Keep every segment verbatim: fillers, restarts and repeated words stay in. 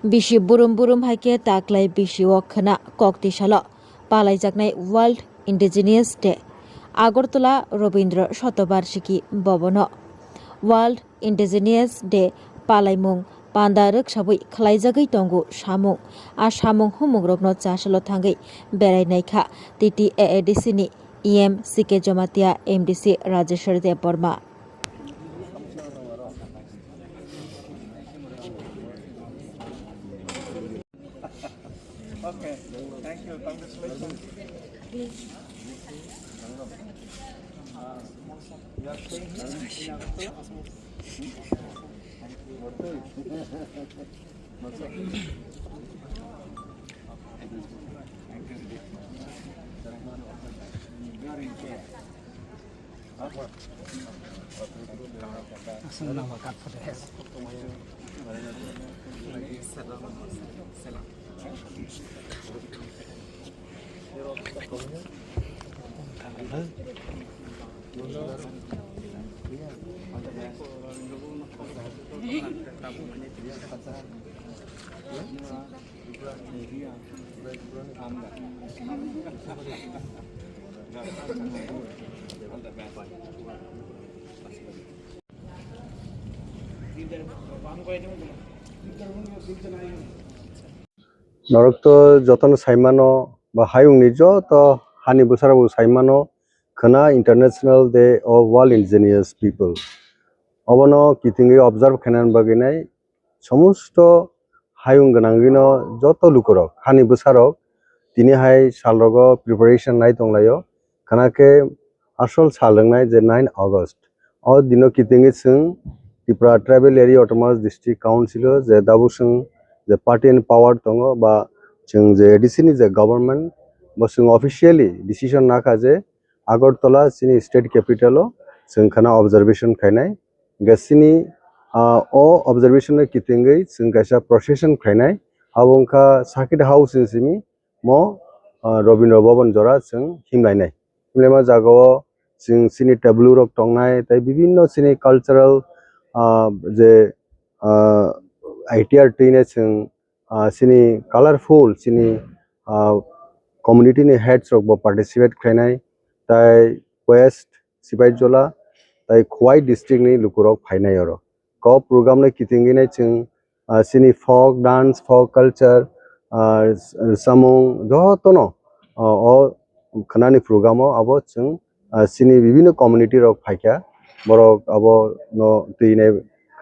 Bisi burum burum hai khe taklai bisio khwna kok tisalo palaijaknai World Indigenous Day. Agartala Rabindra Shatabarshiki Bhavan-o World Indigenous Day palaimung panda rwksabwi khlaijagwi tongo samung. A samung humungrokno chasalo thangwi berai naikha T T A A D C ni E M C K Jamatia, M D C Rajeshwar Debbarma. Okay, thank you. Congratulations. Uh, you are staying in Agartala? Norok to jotono saimano, ba hayungni joto hani bwsarokbo saimano, khwna International Day of World Indigenous People. Obono kitingwi observe khainani bagwi nai, somosto hayung gwnangwino joto lukurok, hani bwsarok tini hai salrogo preparation nai tonglaio. Khwna khe asol sal wngnai je nine August. O dino kitingwi chwng Tripura Tribal Area Autonomous District Council o je tabuk chwng je party in power tongo ba chwng je A D C ni je government, bo chwng officially decision nakha je Agartala chini state capital o chwng khwna observation khainai. Hingkhe chini, ah, o observation no kitingwi chwng kaisa procession khainai. Abo wngkha Circuit House ni simi mo, ah, Rabindra Bhavan jora chwng himlainai. Himlaima jagao chwng chini tableau rok tongnai tei bibinno chini cultural, ah, je, ah, I T R twinai chwng, ah, chini colorful chini, ah, community ni heads rok bo participate khlainai tei West Sipaijala tei Khowai district ni lukurok phainai oro. Kok program no kitingwi nai chwng, ah, chini folk dance, folk culture, ah, samung jotono, ah, o khwnani program o abo chwng, ah, chini bibinno community rok phaikha, borok abo no twi nai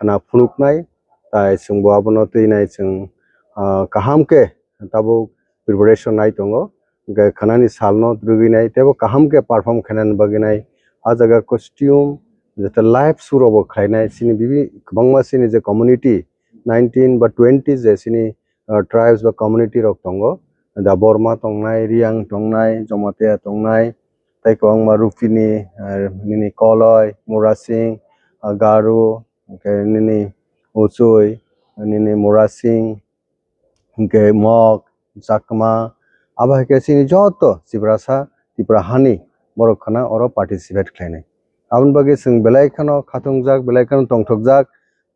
khwna phunuknai, tai chwngbo abono twi nai chwng, ah, kaham khe tabuk preparation nai tongo. Hingkhe khwnani salno rwgwi nai teibo kaham khe perform khainani bagwi nai. A jaga costume, jete live show rokbo khlainai. Chini bibi kwbangma chini je community nineteen ba twenty je chini, ah, tribes ba community rok tongo. Da Borma tongnai, Riang tongnai, Jamatia tongnai, tei kwbangma Rupini, ah, nini Koloi, Murasing, ah, Garo, hingkhe nini Uchui, nini Murasing, hingkhe Mok, Chakma, abo hai khe chini joto Tiprasa, Tipra hani borok khwna oro participate khlainai. Aboni bagwi chwng belai kheno khatungjak, belai kheno tongthokjak.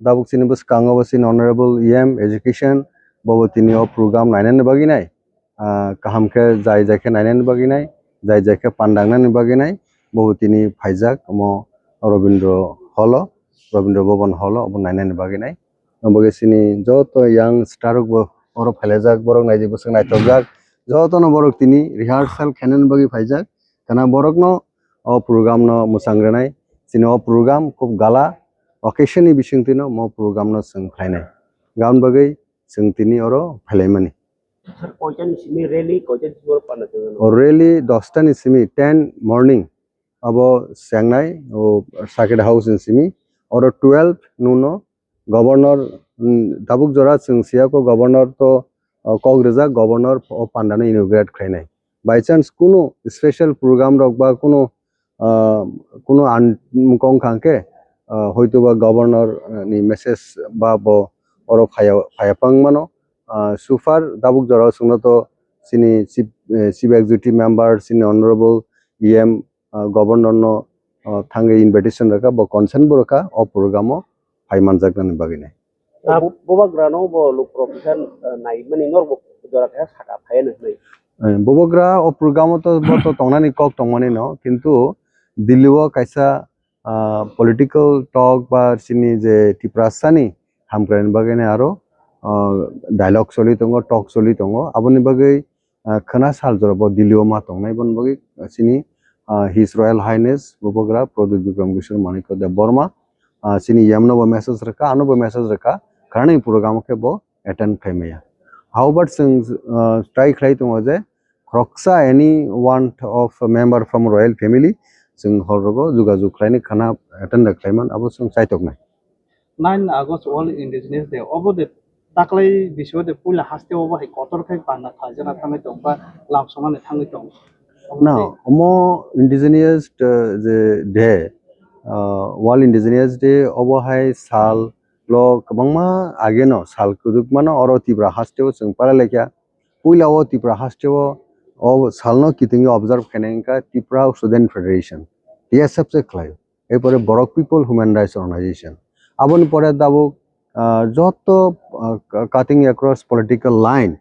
Tabuk chini bwskango bo chini Honorable E M Education, bobo tini o program nainani bagwi nai, ah, kaham khe jai jai khe nainani bagwi nai, jai jai khe pandangnani bagwi nai, bobo tini phaijak omo Rabindra Hall o, Rabindra Bhavan Hall o, obo nainani bagwi nai. Omo bagwi chini joto young star rok bo oro phailajak, borok naidi bwswk naithokjak, jotono borok tini rehearsal khainani bagwi phaijak. Khwna borokno o program no mwchang rwnai, chini o program khub gala occasion ni bisingtwi no mo program no chwng khlainai. Aboni bagwi chwng tini oro phailaimani. Sir, koitani simi rally, koitani simi oro panda chwngno? O rally dosta ni simi, ten morning abo chengnai, o Circuit House ni simi, oro twelve nono Governor, mm, tabuk jora chwng siyako Governor to, o, kok rijak, Governor o panda no inaugurate khlainai. By chance kunu special program rok ba kunu, ah, kunu an-, mukong khang khe, ah, hoito ba Governor, ah, ni message ba bo oro phaya, phaya pang mano. Ah, so far tabuk jora o chwngno to chini Chief, eh, Chief Executive Member, chini Honorable E M, ah, Governor no, ah, thangwi invitation rwkha, bo consent bo rwkha o program o phai manjaknani bagwi nai. Ah. Bo-, Bubagra no bo luk rok kisa, eh, nai mani norok bo jora kisa saka phai no hinwi. Eh, Bubagra o program o to bo to tongnani kok tongmani no, kintu Delhi o kaisa, ah, political talk ba chini je Tiprasa ni hamkrai ni bagwi ni aro, ah, dialogue choli tongo, talk choli tongo. Aboni bagwi ah, khwna sal jora bo Delhi o ma tongnai, boni bagwi, ah, chini, ah, His Royal Highness Bubagra Pradyut Bikram Kishore Manikya Debbarma, ah, chini yamno bo message rwkha, ano bo message rwkha, khwnani program o khe bo attend khlai maya. However, chwng, ah, try khlai tongo je khoroksa any one of a member from royal family chwng hor rogo jogajog khlainai khwna attend khlaiman abo chwng chaitoknai. Nine August World Indigenous Day, obo de taklai bisio de puila haste obo hai kotor khai banda khlaijana thangwi tong ba lamsongmani thangwi tong. Na, omo indigenous, uh, je day, uh, World Indigenous Day obo hai sal lo kwbangma ageno sal kwdwkmano oro Tripura haste o chwng para lekha. Puila o Tripura haste o, o salno kitingwi observe khainai wngkha Tripura Student Federation, T S F se khlaio. Erpore Borok People Human Rights Organization. Aboni pore tabuk, ah, joto, ah, ka-, cutting across political line,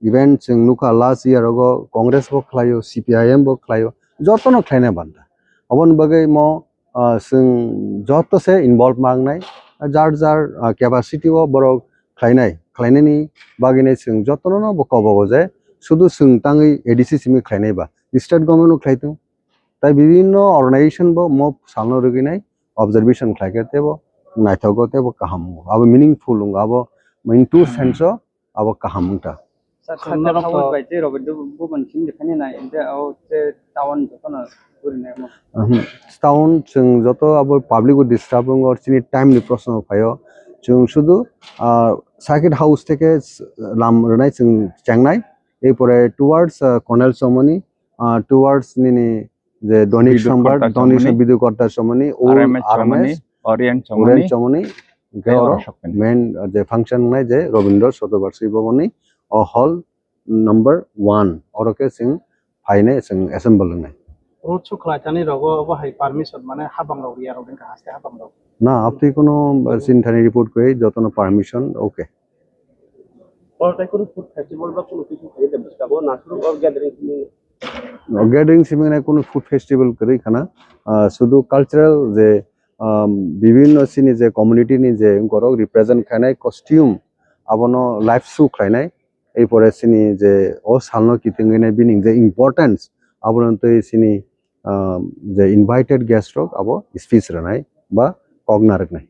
even chwng nukha last year ogo Congress bo khlaio, C P I M bo khlaio, jotono khlaina banda. Aboni bagwi mo, ah, chwng joto se involve mangnai, jar jar, ah, capacity o borok khlainai, khlainani bagwino chwng jotono bo kobogo je sudu chwng tangwi A D C simi khlainai ba, state government o khlai tongo. Tai bibhinno organization bo mo salno rwgwinai observation khlaikhe teibo naithogo teibo kaham wngo. Abo meaningful wngo, abo in true sense o abo kaham wngkha. Sir, chwng norok to bai tei Robindra bumani simi de phani nai, hwnkhe o je town jotono gurinai mo. Mhm. Town chwng joto abo public o disturb wngo, chini time ni proshno phaio. Chwng sudu, ah, circuit house theke s-, lam rwnai chwng chengnai. Erpore towards, ah, Colonel Chomoni, ah, towards nini je Donik Bidhu Sambar, Korta Donik Chomoni, Bidhu Korta Chomoni, Old R M S Chomoni, R M S, Orient Chomoni, Orient Chomoni, hwnkhe tei oro oro sokphaini main, uh, je function wngnai je Robindra Shatobarshi Bhavan ni o hall number one, oro khe chwng phainai chwng assemble wngnai. Road show khlai thani rogo obo hai permission mane habang rok ya rok wngkha haste habang rok. Na, aptwi kuno, uh, chini thani report kwrwi jotono permission, okay. Oro tai kunu food festival ba kunu kisu khaye de bwskang o nasuru o gathering simi. O gathering simi nai kunu food festival kwrwi khana, ah, sudu cultural je, um, bibhinno chini je community ni je borok represent khainai costume abono live show khlainai. Erpore chini je o salno kitingwi nai bini je importance abono twi chini, ah, je invited guest rok abo speech rwnai ba kok narwknai.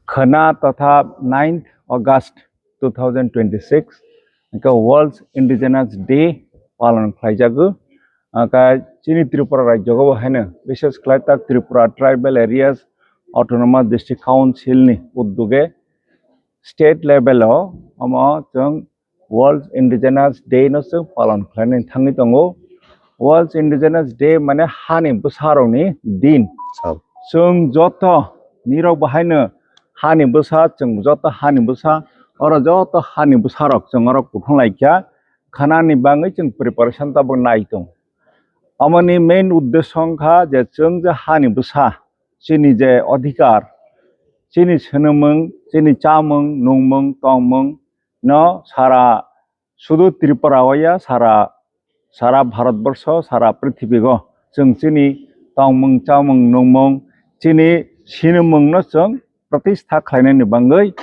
Khwna totha ninth August two thousand twenty-six hwnkhe World Indigenous Day palon khlaijago. Hwnkhe chini Tripura rajyogo bo haino, bishes khlai tak Tripura Tribal Areas Autonomous District Council ni uddoge state level o omo chwng World Indigenous Day no chwng palon khlainani thangwi tongo. World Indigenous Day mane hani bwsarokni din. Sal. Chwng joto nirok bo haino hani bwsa, chwng joto hani bwsa, oro joto hani bwsarok chwng oro kuthung laikha, khanani bangwi chwng preparation tabuk nai tongo. Amoni main uddesyo wngkha je chwng je hani bwsa, chini je adhikar, chini swnamung, chini chamung, nungmung, tongmung, no sara sudu Tripura o ya, sara, sara Bharat borsho, sara prithibi o chwng chini tongmung, chamung, nungmung, chini sinimung no chwng pratistha khlainani bangwi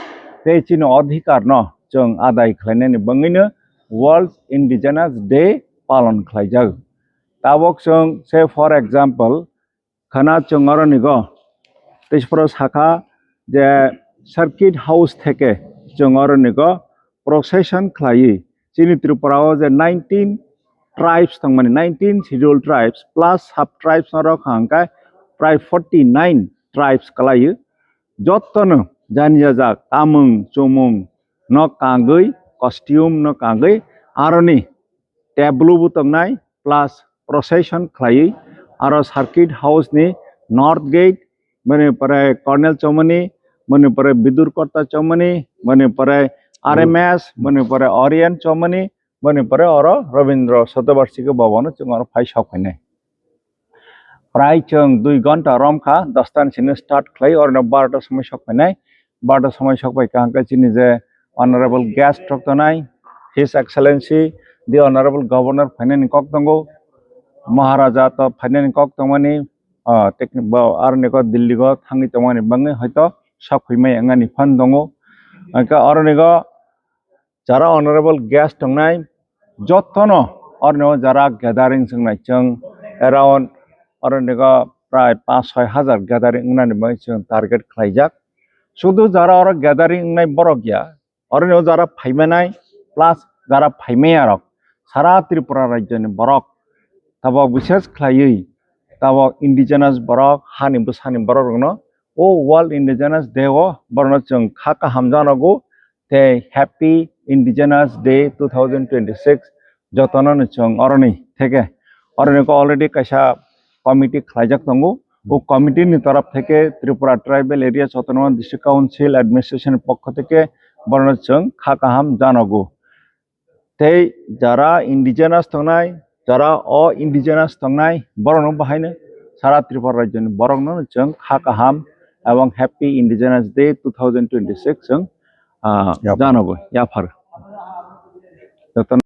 tei chini adhikar no chwng adai khlainani bangwi no World Indigenous Day palon khlaijak. Tabok chwng, say for example, khana chwng oronigo tei phoro sakha je circuit house theke chwng oronigo procession khlaiwi chini Tripura o je nineteen tribes tongmani, nineteen scheduled tribes plus sub tribes norok hwnkhe prai forty nine tribes kwlaiwi jottono janiyajak tamung chumung no kangwi, costume no kangwi, aroni tableau bo tongnai plus procession khlaiwi aro circuit house ni north gate, mani pore Colonel Chomoni, mani pore Bidur Korta Chomoni, mani pore R M S, mani pore Orient Chomoni, mani pore oro Rabindra Shatobarshiki Bhavan o chwng oro phai sok phainai. Prai chwng dui ghonta rom kha, dosta ni sini start khlai, orno barota somoi sok phainai. Barota somoi sok pai kaham khe chini je honorable guest rok tonai, His Excellency the Honorable Governor phainani kok tongo, Maharaja to phainani kok tongmani, ah, techni-, bo aroni kok Delhi go thangwi tongmani bangwi hoito sok phaimai wngani phan tongo. Hwnkhe oroni go jara honorable guest tongnai, jotono oroni o jara gathering chwng nai chwng around oroni go prai panch soi hajar gathering wngnani bagwi chwng target khlaijak. Sudu jara oro gathering wngnai borok ya, oroni o jara phaimanai plus jara phaimaya rok sara Tripura rajyoni borok tabok bises khlaiwi tabok indigenous borok hani bwsani borok rokno o World Indigenous Day o borokno chwng kha kaham janogo tei Happy Indigenous Day two thousand twenty-six jotono no chwng oroni theke oroni ko already kaisa committee khlaijak tongo. O committee ni torop theke Tripura Tribal Areas Autonomous District Council Administration pokho theke borokno chwng kha kaham janogo. Tei jara indigenous tongnai, jara o indigenous tongnai, borokno bahaino sara Tripura rajyoni borokno chwng kha kaham ebong Happy Indigenous Day two thousand twenty-six chwng, ah, Yaphar. Janogo, yaphar. Jotono